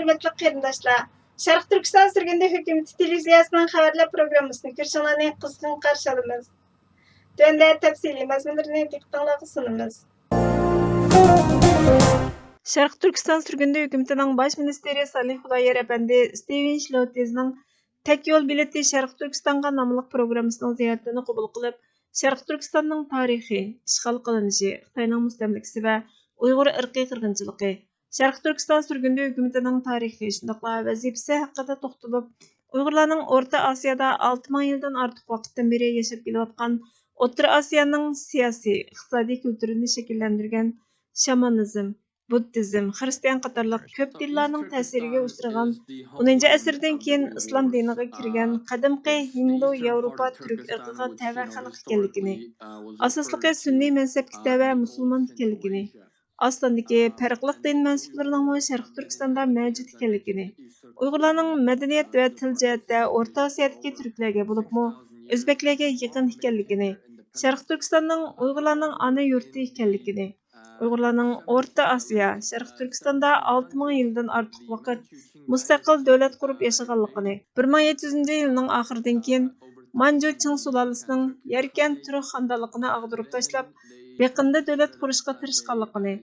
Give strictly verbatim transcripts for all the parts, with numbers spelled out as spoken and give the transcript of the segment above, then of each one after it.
ھۆرمەتلىك قېرىنداشلار، شەرقىي تۈركىستان سۈرگۈندە ھۆكۈمىتى تېلېۋىزىيەسىنىڭ خەۋەرلەر پروگراممىسىنى كۆرۈشۈڭلارنى قىزغىن قارشى ئالىمىز. تۆۋەندە تەپسىلىي مەزمۇنلىرىنى دىققىتىڭلارغا سۇنىمىز. شەرقىي تۈركىستان سۈرگۈندە ھۆكۈمىتىنىڭ باش مىنىستىرى سالىھ خۇدايار ئەپەندى ستېۋېن شلوتېزنىڭ تەك يول بېلىتى شەرقىي تۈركىستانغا ناملىق پروگراممىسىنىڭ زىيارىتىنى قوبۇل قىلىپ، شەرقىي تۈركىستاننىڭ تارىخى، ئىشغال قىلىنىشى، خىتاينىڭ مۇستەملىكىسى ۋە ئۇيغۇر ئىرقىي قىرغىنچىلىقى، شەرقىي تۈركىستان سۈرگۈندە ھۆكۈمىتىنىڭ تارىخى، شۇنداقلا ۋەزىپىسى ھەققىدە توختىلىپ، ئۇيغۇرلارنىڭ ئورتا ئاسىيادا ئالتە مىڭ يىلدىن ئارتۇق ۋاقىتتىن بېرى ياشاپ كېلىۋاتقان ئوتتۇرا ئاسىيانىڭ سىياسىي، ئىقتىسادىي كۈلتۈرىنى شەكىللەندۈرگەن شامانىزم، بۇددىزم، خىرىستىيان قاتارلىق كۆپ دىنلارنىڭ تەسىرىگە ئۇچرىغان، ئونىنچى ئەسىردىن كېيىن ئىسلام دىنىغا كىرگەن قەدىمكى ھىندۇ ياۋروپا تۈرك ئىرقىغا تەۋە خەلق ئىكەنلىكىنى، ئاساسلىقى سۈننىي مەزھەپكە تەۋە مۇسۇلمان ئىكەنلىكىنى، ئاز ساندىكى پەرقلىق دىن مەنسۇپلىرىنىڭمۇ شەرقىي تۈركىستاندا مەۋجۇت ئىكەنلىكىنى، ئۇيغۇرلارنىڭ مەدەنىيەت ۋە تىل جەھەتتە ئورتا ئاسىيادىكى تۈركلەرگە، بولۇپمۇ ئۆزبەكلەرگە يېقىن ئىكەنلىكىنى، شەرقىي تۈركىستاننىڭ ئۇيغۇرلارنىڭ ئانا يۇرتى ئىكەنلىكىنى، ئۇيغۇرلارنىڭ ئورتا ئاسىيا، شەرقىي تۈركىستاندا ئالتە مىڭ يىلدىن ئارتۇق ۋاقىت مۇستەقىل دۆلەت قۇرۇپ ياشىغانلىقىنى، بىر مىڭ يەتتە يۈزىنچى يىلنىڭ ئاخىرىدىن كېيىن مانجۇ چىڭ سۇلالىسىنىڭ يەركەن تۈرك خانىدانلىقىنى ئاغدۇرۇپ تاشلاپ، بېقىندا دۆلەت قۇرۇشقا تىرىشقانلىقىنى،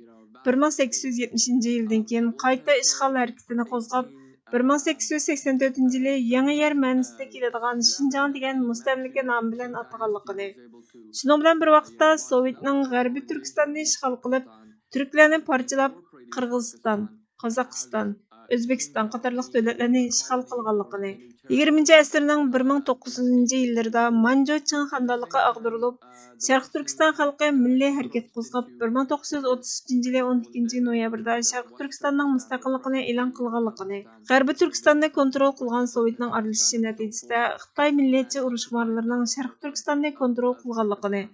بىر مىڭ سەككىز يۈز يەتمىشىنچى يىلدىن كېيىن قايتا ئىشغال ھەرىكىتىنى قوزغاپ، بىر مىڭ سەككىز يۈز سەكسەن تۆتىنچى يىلى يېڭى يەر مەنىسىدە كېلىدىغان شىنجاڭ دېگەن مۇستەملىكە نامى بىلەن ئاتىغانلىقىنى، شۇنىڭ بىلەن بىر ۋاقىتتا سوۋېتنىڭ غەربىي تۈركىستاننى ئىشغال قىلىپ، تۈركلەرنى پارچىلاپ، قىرغىزىستان، قازاقىستان، ئۆزبېكىستان قاتارلىق دۆلەتلەرنى ئىشغال قىلغانلىقىنى، يىگىرمىنچى ئەسىرنىڭ بىر مىڭ توققۇز يۈزىنچى يىللىرىدا مانجۇ چىڭ خانىدانلىقى ئاغدۇرۇلۇپ، شەرقىي تۈركىستان خەلقى مىللىي ھەرىكەت قوزغاپ، بىر مىڭ توققۇز يۈز ئوتتۇز ئۈچىنچى يىلى ئون ئىككىنچى نويابىردا شەرقىي تۈركىستاننىڭ مۇستەقىللىقىنى ئېلان قىلغانلىقىنى، غەربىي تۈركىستاننى كونترول قىلغان سوۋېتنىڭ ئارىلىشىشى نەتىجىسىدە خىتاي مىللەتچى ئۇرۇشخورلىرىنىڭ شەرقىي تۈركىستاننى كونترول قىلغانلىقىنى،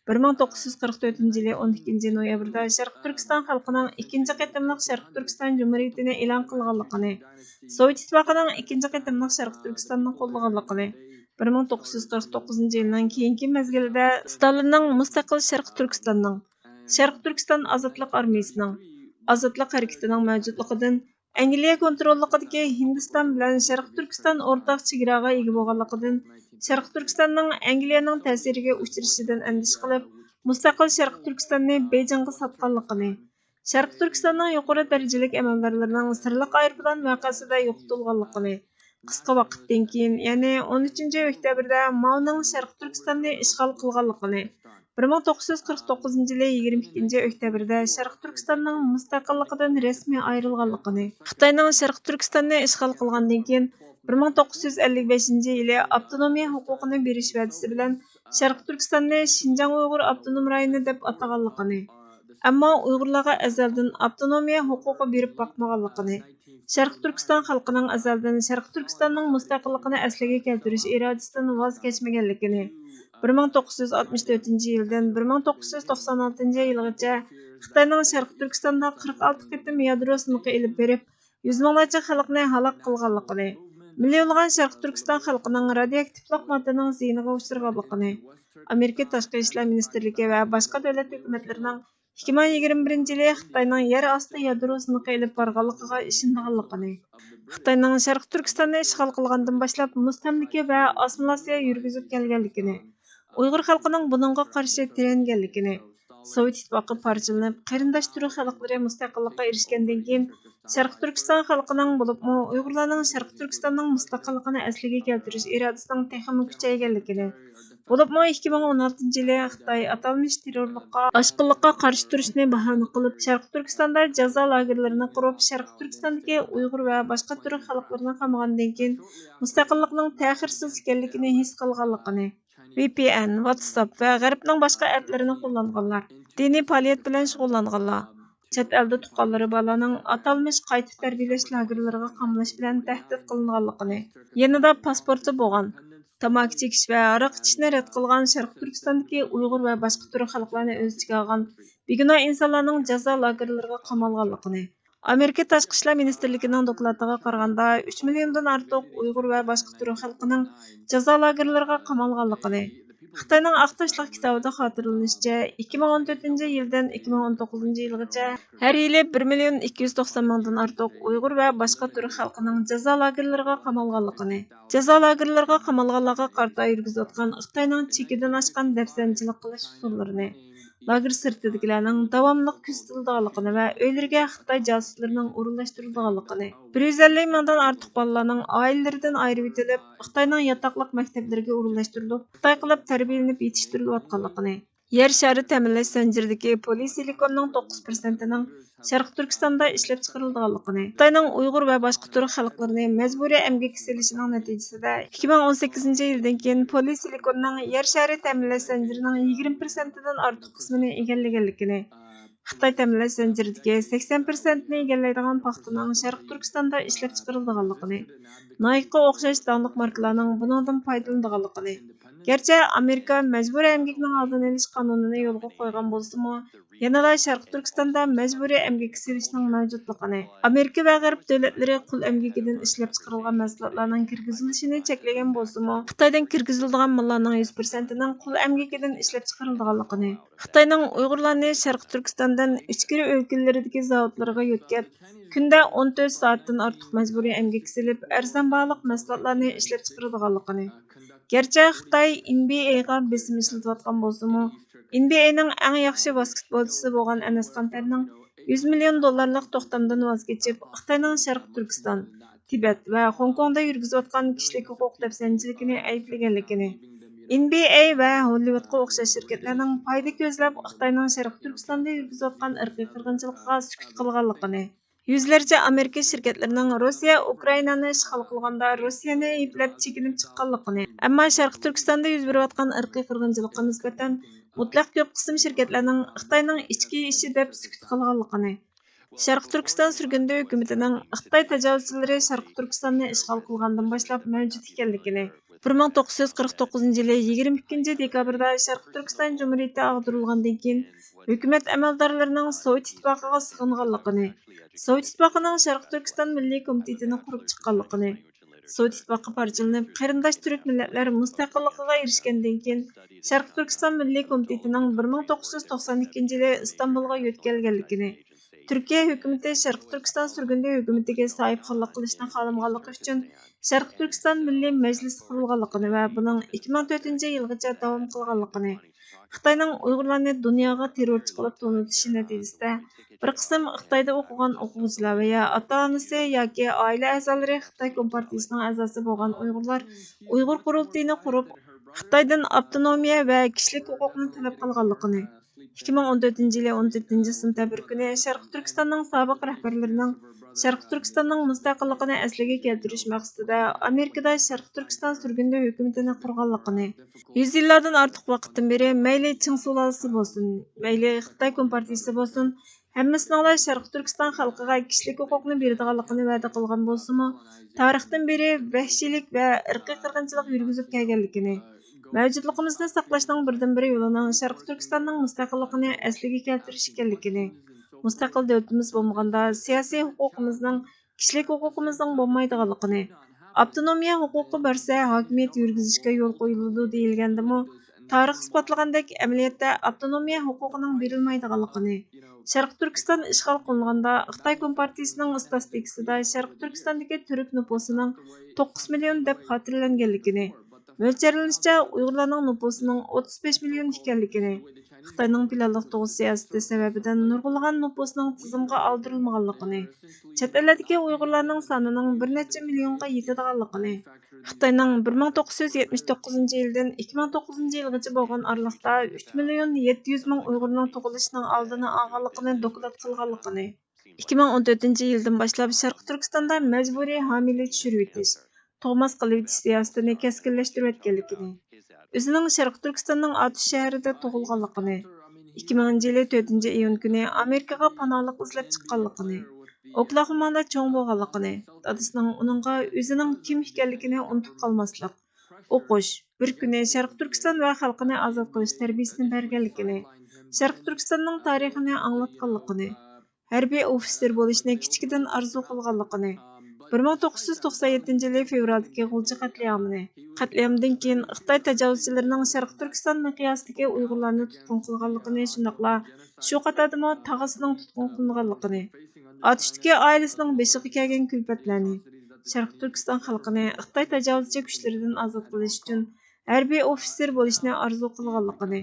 بىر مىڭ توققۇز يۈز قىرىق تۆتىنچى يىلى ئون ئىككىنچى نويابىردا شەرقىي تۈركىستان خەلقىنىڭ ئىككىنچى قېتىملىق شەرقىي تۈركىستان جۇمھۇرىيىتىنى ئېلان قىلغانلىقىنى، سوۋېت ئىتتىپاقىنىڭ ئىككىنچى قېتىملىق شەرقىي تۈركىستاننى قوللىغانلىقىنى، بىر مىڭ توققۇز يۈز قىرىق توققۇزىنچى يىلنىڭ كېيىنكى مەزگىلىدە ستالىننىڭ مۇستەقىل شەرقىي تۈركىستاننىڭ، شەرقىي تۈركىستان ئازادلىق ئارمىيىسىنىڭ، ئازادلىق ھەرىكىتىنىڭ مەۋجۇتلۇقىدىن، ئەنگلىيە كونتروللۇقىدىكى ھىندىستان بىلەن شەرقىي تۈركىستان ئورتاق چېگراغا ئىگە بولغانلىقىدىن، شەرقىي تۈركىستاننىڭ ئەنگلىيەنىڭ تەسىرىگە ئۇچرىشىدىن ئەندىشە قىلىپ، مۇستەقىل شەرقىي تۈركىستاننى بېيجىڭغا ساتقانلىقىنى، شەرقىي تۈركىستاننىڭ يۇقىرى دەرىجىلىك ئەمەلدارلىرىنىڭ سىرلىق ئايروپىلان ۋەقەسىدە يوقىتىلغانلىقىنى، قىسقا ۋاقىتتىن كېيىن، يەنى ئون ئۈچىنچى ئۆكتەبىردە ماۋنىڭ شەرقىي تۈركىستاننى ئىشغال قىلغانلىقىنى، بىر مىڭ توققۇز يۈز قىرىق توققۇزىنچى يىلى يىگىرمە ئىككىنچى ئۆكتەبىردە شەرقىي تۈركىستاننىڭ مۇستەقىللىقىدىن رەسمىي ئايرىلغانلىقىنى، خىتاينىڭ شەرقىي تۈركىستاننى ئىشغال قىلغاندىن كېيىن، بىر مىڭ توققۇز يۈز ئەللىك بەشىنچى يىلى ئاپتونومىيە ھوقۇقىنى بېرىش ۋەدىسى بىلەن شەرقىي تۈركىستاننى شىنجاڭ ئۇيغۇر ئاپتونوم رايونى دەپ ئاتىغانلىقىنى، ئەمما ئۇيغۇرلارغا ئەزەلدىن ئاپتونومىيە ھوقۇقى بېرىپ باقمىغانلىقىنى، شەرقىي تۈركىستان خەلقىنىڭ ئەزەلدىن شەرقىي تۈركىستاننىڭ مۇستەقىللىقىنى ئەسلىگە كەلتۈرۈش ئىرادىسىدىن ۋاز كەچمىگەنلىكىنى، بىر مىڭ توققۇز يۈز ئاتمىش تۆتىنچى يىلدىن بىر مىڭ توققۇز يۈز توقسان ئالتىنچى يىلغىچە خىتاينىڭ شەرقىي تۈركىستاندا قىرىق ئالتە قېتىم يادرو سىنىقى ئېلىپ بېرىپ، يۈز مىڭلارچە خەلقنى ھالاك قىلغانلىقىنى، مىليونلىغان شەرقىي تۈركىستان خەلقىنىڭ رادىيوئاكتىپلىق ماددىنىڭ زىيىنىغا ئۇچرىغانلىقىنى، ئامېرىكا تاشقى ئىشلار مىنىستىرلىكى ۋە باشقا دۆلەت ھۆكۈمەتلىرىنىڭ ئىككى مىڭ يىگىرمە بىرىنچى يىلى خىتاينىڭ يەر ئاستى يادرو سىنىقى ئېلىپ بارغانلىقىغا ئىشىنىدىغانلىقىنى، خىتاينىڭ شەرقىي تۈركىستاننى ئىشغال قىلغاندىن باشلاپ مۇستەملىكە ۋە ئاسسىمىلياتسىيە يۈرگۈزۈپ كەلگەنلىكىنى، ئۇيغۇر خەلقىنىڭ بۇنىڭغا قارشى تىرەنگەنلىكىنى، سوۋېت ئىتتىپاقى پارچىلىنىپ، قېرىنداش تۈرك خەلقلىرى مۇستەقىللىققا ئېرىشكەندىن كېيىن، شەرقىي تۈركىستان خەلقىنىڭ، بولۇپمۇ ئۇيغۇرلارنىڭ شەرقىي تۈركىستاننىڭ مۇستەقىللىقىنى ئەسلىگە كەلتۈرۈش ئىرادىسىنىڭ تېخىمۇ كۈچەيگەنلىكىنى، بولۇپمۇ ئىككى مىڭ ئون ئالتىنچى يىلى خىتاي ئاتالمىش تېررورلۇققا، ئاشقۇنلۇققا قارشى تۇرۇشنى باھانە قىلىپ، شەرقىي تۈركىستاندا جازا لاگېرلىرىنى قۇرۇپ، شەرقىي تۈركىستاندىكى ئۇيغۇر ۋە باشقا تۈرك خەلقلىرىنى قامىغاندىن كېيىن، مۇستەقىللىقنىڭ تەخىرسىز ئىكەنلىكىنى ھېس قىلغانلىقىنى، ۋى پى ئېن، ۋاتساپ ۋە غەربنىڭ باشقا ئەپلىرىنى قوللانغانلار، دىنىي پائالىيەت بىلەن شۇغۇللانغانلار، چەت ئەلدە تۇغقانلىرى بارلارنىڭ ئاتالمىش قايتا تەربىيەلەش لاگېرلىرىغا قامىلىش بىلەن تەھدىت قىلىنغانلىقىنى، يېنىدا پاسپورتى بولغان، تاماكا چېكىش ۋە ھاراق ئىچىشنى رەت قىلغان شەرقىي تۈركىستاندىكى ئۇيغۇر ۋە باشقا تۈرك خەلقلەرنى ئۆز ئىچىگە ئالغان بىگۇناھ ئىنسانلارنىڭ جازا لاگېرلىرىغا قامالغانلىقىنى، ئامېرىكا تاشقى ئىشلار مىنىستىرلىكىنىڭ دوكلاتىغا قارىغاندا، ئۈچ مىليوندىن ئارتۇق ئۇيغۇر ۋە باشقا تۈرك خەلقىنىڭ جازا لاگېرلىرىغا قامالغانلىقىنى، خىتاينىڭ ئاق تاشلىق كىتابىدا خاتىرىلىنىشىچە، ئىككى مىڭ ئون تۆتىنچى يىلدىن ئىككى مىڭ ئون توققۇزىنچى يىلغىچە ھەر يىلى بىر مىليون ئىككى يۈز توقسان مىڭدىن ئارتۇق ئۇيغۇر ۋە باشقا تۈرك خەلقىنىڭ جازا لاگېرلىرىغا قامالغانلىقىنى، جازا لاگېرلىرىغا قامالغانلارغا قارىتا يۈرگۈزۈۋاتقان خىتاينىڭ چېكىدىن ئاشقان دەپسەندىچىلىك قىلىش ئۇسۇللىرىنى، لاگېر سىرتىدىكىلەرنىڭ داۋاملىق كۆزىتىلىدىغانلىقىنى ۋە ئۆيلىرىگە خىتاي جاسۇسلىرىنىڭ ئورۇنلاشتۇرۇلىدىغانلىقىنى، بىر يۈز ئەللىك مىڭدىن ئارتۇق بالىلارنىڭ ئائىلىلىرىدىن ئايرىۋېتىلىپ، خىتاينىڭ ياتاقلىق مەكتەپلىرىگە ئورۇنلاشتۇرۇلۇپ، خىتاي قىلىپ تەربىيەلىنىپ يېتىشتۈرۈلۈۋاتقانلىقىنى، يەر شارى تەمىنلەش زەنجىرىدىكى پولىئېتىلېننىڭ توققۇز پىرسەنتىنىڭ شەرقىي تۈركىستاندا ئىشلەپچىقىرىلىدىغانلىقىنى، خىتاينىڭ ئۇيغۇر ۋە باشقا تۈرك خەلقلىرىنى مەجبۇرىي ئەمگەككە سېلىشىنىڭ نەتىجىسىدە، ئىككى مىڭ ئون سەككىزىنچى يىلدىن كېيىن پولىئېتىلېننىڭ يەر شارى تەمىنلەش زەنجىرىنىڭ يىگىرمە پىرسەنتىدىن ئارتۇق قىسمىنى ئىگىلىگەنلىكىنى، خىتاي تەمىنلەش زەنجىرىدىكى سەكسەن پىرسەنتنى ئىگىلەيدىغان پاختىنىڭ شەرقىي تۈركىستاندا ئىشلەپچىقىرىلىدىغانلىقىنى، نايكقا ئوخشاش داڭلىق ماركىلارنىڭ بۇنىڭدىن پايدىلىنىدىغانلىقىنى، گەرچە ئامېرىكا مەجبۇرىي ئەمگەكنىڭ ئالدىنى ئېلىش قانۇنىنى يولغا قويغان بولسىمۇ، يەنىلا شەرقىي تۈركىستاندا مەجبۇرىي ئەمگەككە سېلىشنىڭ مەۋجۇتلۇقىنى، ئامېرىكا ۋە غەرب دۆلەتلىرى قۇل ئەمگىكىدىن ئىشلەپچىقىرىلغان مەھسۇلاتلارنىڭ كىرگۈزۈلۈشىنى چەكلىگەن بولسىمۇ، خىتايدىن كىرگۈزۈلىدىغان ماللارنىڭ يۈز پىرسەنتىنىڭ قۇل ئەمگىكىدىن ئىشلەپچىقىرىلىدىغانلىقىنى، خىتاينىڭ ئۇيغۇرلارنى شەرقىي تۈركىستاندىن ئىچكىرى ئۆلكىلىرىدىكى زاۋۇتلىرىغا يۆتكەپ، كۈندە ئون تۆت سائەتتىن ئارتۇق مەجبۇرىي ئەمگەككە سېلىپ، ئەرزان باھالىق مەھسۇلاتلارنى ئىشلەپچىقىرىدىغانلىقىنى، گەرچە خىتاي ئېنبىئېيغا بېسىم ئىشلىتىۋاتقان بولسىمۇ، ئېنبىئېينىڭ ئەڭ ياخشى ۋاسكېتبولچىسى بولغان ئەنەس قانتەرنىڭ يۈز مىليون دوللارلىق توختامدىن ۋاز كېچىپ، خىتاينىڭ شەرقىي تۈركىستان، تىبەت ۋە خوڭكوڭدا يۈرگۈزۈۋاتقان كىشىلىك ھوقۇق دەپسەندىچىلىكىنى ئەيىبلىگەنلىكىنى، ئېنبىئېي ۋە ھوللىۋۇدقا ئوخشاش شىركەتلەرنىڭ پايدا كۆزلەپ، خىتاينىڭ شەرقىي تۈركىستاندا يۈرگۈزۈۋاتقان ئىرقىي قىرغىنچىلىقىغا سۈكۈت قىلغانلىقىنى، يۈزلەرچە ئامېرىكا شىركەتلىرىنىڭ روسىيە ئۇكرائىنانى ئىشغال قىلغاندا روسىيەنى ئەيىبلەپ چېكىنىپ چىققانلىقىنى، ئەمما شەرقىي تۈركىستاندا يۈز بېرىۋاتقان ئىرقىي قىرغىنچىلىققا نىسبەتەن مۇتلەق كۆپ قىسىم شىركەتلەرنىڭ خىتاينىڭ ئىچكى ئىشى دەپ سۈكۈت قىلغانلىقىنى، شەرقىي تۈركىستان سۈرگۈندە ھۆكۈمىتىنىڭ خىتاي تاجاۋۇزچىلىرى شەرقىي تۈركىستاننى ئىشغال قىلغاندىن باشلاپ مەۋجۇت ئىكەنلىكىنى، بىر مىڭ توققۇز يۈز قىرىق توققۇزىنچى يىلى يىگىرمە ئىككىنچى دېكابىردا شەرقىي تۈركىستان جۇمھۇرىيىتى ئاغدۇرۇلغاندىن كېيىن، ھۆكۈمەت ئەمەلدارلىرىنىڭ سوۋېت ئىتتىپاقىغا سىغىنغانلىقىنى، سوۋېت ئىتتىپاقىنىڭ شەرقىي تۈركىستان مىللىي كومىتېتىنى قۇرۇپ چىققانلىقىنى، سوۋېت ئىتتىپاقى پارچىلىنىپ، قېرىنداش تۈرك مىللەتلەر مۇستەقىللىقىغا ئېرىشكەندىن كېيىن، شەرقىي تۈركىستان مىللىي كومىتېتىنىڭ بىر مىڭ توققۇز يۈز توقسان ئىككىنچى يىلى ئىستانبۇلغا يۆتكەلگەنلىكىنى، تۈركىيە ھۆكۈمىتى شەرقىي تۈركىستان سۈرگۈندە ھۆكۈمىتىگە ساھىبخانلىق قىلىشنى خالىمىغانلىقى ئۈچۈن، شەرقىي تۈركىستان مىللىي مەجلىسى قۇرۇلغانلىقىنى ۋە بۇنىڭ ئىككى مىڭ تۆتىنچى يىلغىچە داۋام قىلغانلىقىنى، خىتاينىڭ ئۇيغۇرلارنى دۇنياغا تېررورچى قىلىپ تونۇتۇشى نەتىجىسىدە، بىر قىسىم خىتايدا ئوقۇغان ئوقۇغۇچىلار ۋە يا ئاتا-ئانىسى ياكى ئائىلە ئەزالىرى خىتاي كومپارتىيىسىنىڭ ئەزاسى بولغان ئۇيغۇرلار ئۇيغۇر قۇرۇلتىيىنى قۇرۇپ، خىتايدىن ئاپتونومىيە ۋە كىشىلىك ھوقۇقنى تەلەپ قىلغانلىقىنى، ئىككى مىڭ ئون تۆتىنچى يىلى ئون تۆتىنچى سېنتەبىر كۈنى شەرقىي تۈركىستاننىڭ سابىق رەھبەرلىرىنىڭ شەرقىي تۈركىستاننىڭ مۇستەقىللىقىنى ئەسلىگە كەلتۈرۈش مەقسىتىدە ئامېرىكىدا شەرقىي تۈركىستان سۈرگۈندە ھۆكۈمىتىنى قۇرغانلىقىنى، يۈز يىللاردىن ئارتۇق ۋاقىتتىن بېرى مەيلى چىڭ سۇلالىسى بولسۇن، مەيلى خىتاي كومپارتىيىسى بولسۇن، ھەممىسىنىڭلا شەرقىي تۈركىستان خەلقىگە كىشىلىك ھوقۇقنى بېرىدىغانلىقىنى ۋەدە قىلغان بولسىمۇ، تارىختىن بېرى ۋەھشىيلىك ۋە ئىرقىي قىرغىنچىلىق يۈرگۈزۈپ كەلگەنلىكىنى، مەۋجۇتلۇقىمىزنى ساقلاشنىڭ بىردىنبىر يولىنىڭ شەرقىي تۈركىستاننىڭ مۇستەقىللىقىنى ئەسلىگە كەلتۈرۈش ئىكەنلىكىنى، مۇستەقىل دۆلىتىمىز بولمىغاندا سىياسىي ھوقۇقىمىزنىڭ، كىشىلىك ھوقۇقىمىزنىڭ بولمايدىغانلىقىنى، ئاپتونومىيە ھوقۇقى بەرسە ھاكىمىيەت يۈرگۈزۈشكە يول قويۇلىدۇ دېيىلگەندىمۇ، تارىخ ئىسپاتلىغاندەك ئەمەلىيەتتە ئاپتونومىيە ھوقۇقىنىڭ بېرىلمەيدىغانلىقىنى، شەرقىي تۈركىستان ئىشغال قىلىنغاندا خىتاي كومپارتىيىسىنىڭ ئىستاتىستىكىسىدا شەرقىي تۈركىستاندىكى تۈرك نوپۇسىنىڭ توققۇز مىليون دەپ خاتىرىلەنگەنلىكىنى، مۆلچەرلىنىشىچە، ئۇيغۇرلارنىڭ نوپۇسىنىڭ ئوتتۇز بەش مىليون ئىكەنلىكىنى، خىتاينىڭ پىلانلىق تۇغۇت سىياسىتى سەۋەبىدىن نۇرغۇنلىغان نوپۇسنىڭ تىزىمغا ئالدۇرۇلمىغانلىقىنى، چەت ئەللەردىكى ئۇيغۇرلارنىڭ سانىنىڭ بىر نەچچە مىليونغا يېتىدىغانلىقىنى، خىتاينىڭ بىر مىڭ توققۇز يۈز يەتمىش توققۇزىنچى يىلدىن ئىككى مىڭ توققۇزىنچى يىلغىچە بولغان ئارىلىقتا ئۈچ مىليون يەتتە يۈز مىڭ ئۇيغۇرنىڭ تۇغۇلۇشىنىڭ ئالدىنى ئالغانلىقىنى دوكلات قىلغانلىقىنى، ئىككى مىڭ ئون تۆتىنچى يىلدىن باشلاپ شەرقىي تۈركىستاندا مەجبۇرىي ھامىلە چۈشۈرۈۋېتىش، تۇغماس قىلىۋېتىش سىياسىتىنى كەسكىنلەشتۈرۈۋەتكەنلىكىنى، ئۆزىنىڭ شەرقىي تۈركىستاننىڭ ئاتۇش شەھىرىدە تۇغۇلغانلىقىنى، ئىككى مىڭىنچى يىلى تۆتىنچى ئىيۇن كۈنى ئامېرىكىغا پاناھلىق ئىزدەپ چىققانلىقىنى، ئوكلاھومادا چوڭ بولغانلىقىنى، دادىسىنىڭ ئۇنىڭغا ئۆزىنىڭ كىم ئىكەنلىكىنى ئۇنتۇپ قالماسلىق، ئوقۇش، بىر كۈنى شەرقىي تۈركىستان ۋە خەلقىنى ئازاد قىلىش تەربىيىسىنى بەرگەنلىكىنى، شەرقىي تۈركىستاننىڭ تارىخىنى ئاڭلاتقانلىقىنى، ھەربىي ئوفىتسېر بولۇشنى كىچىكىدىن ئارزۇ قىلغانلىقىنى، بىر مىڭ توققۇز يۈز توقسان يەتتىنچى يىلى فېۋرالدىكى غۇلجا قەتلىئامىنى، قەتلىئامدىن كېيىن خىتاي تاجاۋۇزچىلىرىنىڭ شەرقىي تۈركىستان مىقياسىدىكى ئۇيغۇرلارنى تۇتقۇن قىلغانلىقىنى، شۇنداقلا شۇ قاتاردىمۇ تاغىسىنىڭ تۇتقۇن قىلىنغانلىقىنى، ئاتۇشتىكى ئائىلىسىنىڭ بېشىغا كەلگەن كۈلپەتلەرنى، شەرقىي تۈركىستان خەلقىنى خىتاي تاجاۋۇزچى كۈچلىرىدىن ئازاد قىلىش ئۈچۈن ھەربىي ئوفىتسېر بولۇشنى ئارزۇ قىلغانلىقىنى،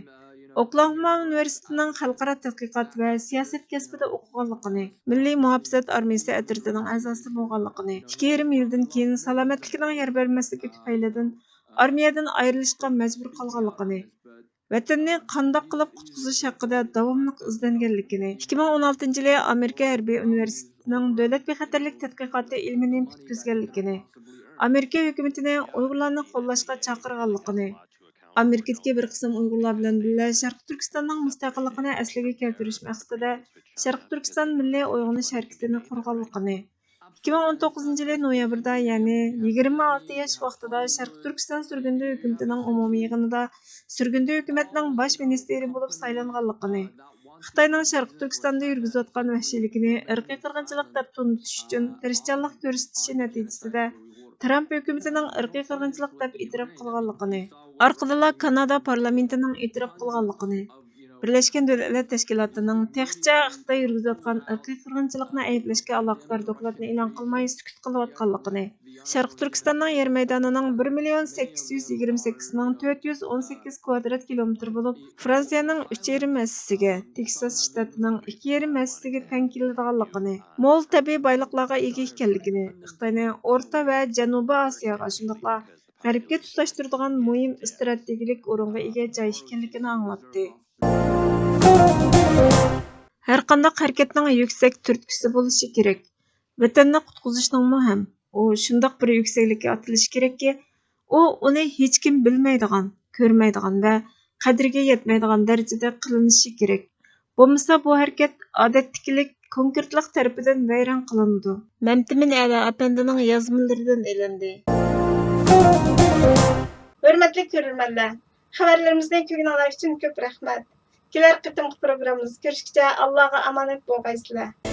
ئوكلاھوما ئۇنىۋېرسىتېتىنىڭ خەلقئارا تەتقىقات ۋە سىياسەت كەسپىدە ئوقۇغانلىقىنى، مىللىي مۇھاپىزەت ئارمىيىسى ئەترىتىنىڭ ئەزاسى بولغانلىقىنى، ئىككى يېرىم يىلدىن كېيىن سالامەتلىكىنىڭ يار بەرمەسلىكى تۈپەيلىدىن ئارمىيەدىن ئايرىلىشقا مەجبۇر قالغانلىقىنى، ۋەتەننى قانداق قىلىپ قۇتقۇزۇش ھەققىدە داۋاملىق ئىزدەنگەنلىكىنى، ئىككى مىڭ ئون ئالتىنچى يىلى ئامېرىكا ھەربىي ئۇنىۋېرسىتېتىنىڭ دۆلەت بىخەتەرلىك تەتقىقاتى ئىلمىنى پۈتكۈزگەنلىكىنى، ئامېرىكا ھۆكۈمىتىنى ئۇيغۇرلارنى قوللاشقا چاقىرغانلىقىنى، ئامېرىكىدىكى بىر قىسىم ئۇيغۇرلار بىلەن بىللە شەرقىي تۈركىستاننىڭ مۇستەقىللىقىنى ئەسلىگە كەلتۈرۈش مەقسىتىدە شەرقىي تۈركىستان مىللىي ئويغىنىش ھەرىكىتىنى قۇرغانلىقىنى، ئىككى مىڭ ئون توققۇزىنچى يىلى نويابىردا، يەنى يىگىرمە ئالتە ياش ۋاقتىدا شەرقىي تۈركىستان سۈرگۈندە ھۆكۈمىتىنىڭ ئومۇمىي يىغىنىدا سۈرگۈندە ھۆكۈمەتنىڭ باش مىنىستىرى بولۇپ سايلانغانلىقىنى، خىتاينىڭ شەرقىي تۈركىستاندا يۈرگۈزۈۋاتقان ۋەھشىيلىكىنى ئىرقىي قىرغىنچىلىق دەپ تونۇتۇش ئۈچۈن تىرىشچانلىق كۆرسىتىشى نەتىجىسىدە ترامپ ھۆكۈمىتىنىڭ ئىرقىي قىرغىنچىلىق دەپ ئېتىراپ قىلغانلىقىنى، ئارقىدىنلا كانادا پارلامېنتىنىڭ ئېتىراپ قىلغانلىقىنى، بىرلەشكەن دۆلەتلەر تەشكىلاتىنىڭ تېخىچە خىتاي يۈرگۈزۈۋاتقان ئىرقىي قىرغىنچىلىقنى ئەيىبلەشكە ئالاقىدار دوكلاتنى ئېلان قىلماي سۈكۈت قىلىۋاتقانلىقىنى، شەرقىي تۈركىستاننىڭ يەر مەيدانىنىڭ بىر مىليون سەككىز يۈز يىگىرمە سەككىز مىڭ تۆت يۈز ئون سەككىز كىۋادرات كىلومېتىر بولۇپ، فرانسىيەنىڭ ئۈچ يېرىم ھەسسىسىگە، تېكساس شتاتىنىڭ ئىككى يېرىم ھەسسىسىگە تەڭ كېلىدىغانلىقىنى، مول تەبىئىي بايلىقلارغا ئىگە ئىكەنلىكىنى، خىتاينى ئورتا ۋە جەنۇبىي ئاسىياغا، شۇنداقلا غەربكە تۇتاشتۇرىدىغان مۇھىم ئىستراتېگىيەلىك ئورۇنغا ئىگە جاي ئىكەنلىكىنى ئاڭلاتتى. ھەرقانداق ھەرىكەتنىڭ يۈكسەك تۈرتكىسى بولۇشى كېرەك. ۋەتەننى قۇتقۇزۇشنىڭمۇ ھەم ئۇ شۇنداق بىر يۈكسەكلىككە ئاتىلىشى كېرەككى، ئۇ ئۇنى ھېچكىم بىلمەيدىغان، كۆرمەيدىغان ۋە قەدرىگە يەتمەيدىغان دەرىجىدە قىلىنىشى كېرەك. بولمىسا بۇ ھەرىكەت ئادەتتىكىلىك كونكرېتلىق تەرىپىدىن ۋەيران قىلىنىدۇ. مەمتىمىن ئەلا ئەپەندىنىڭ يازمىلىرىدىن ئېلىندى. ھۆرمەتلىك كۆرۈرمەنلەر، خەۋەرلىرىمىزنى كۆرگىنىڭلار ئۈچۈن كۆپ رەھمەت. كېلەر قېتىمقى پروگراممىمىزدا كۆرۈشكىچە ئاللاغا ئامانەت بولغايسىلەر.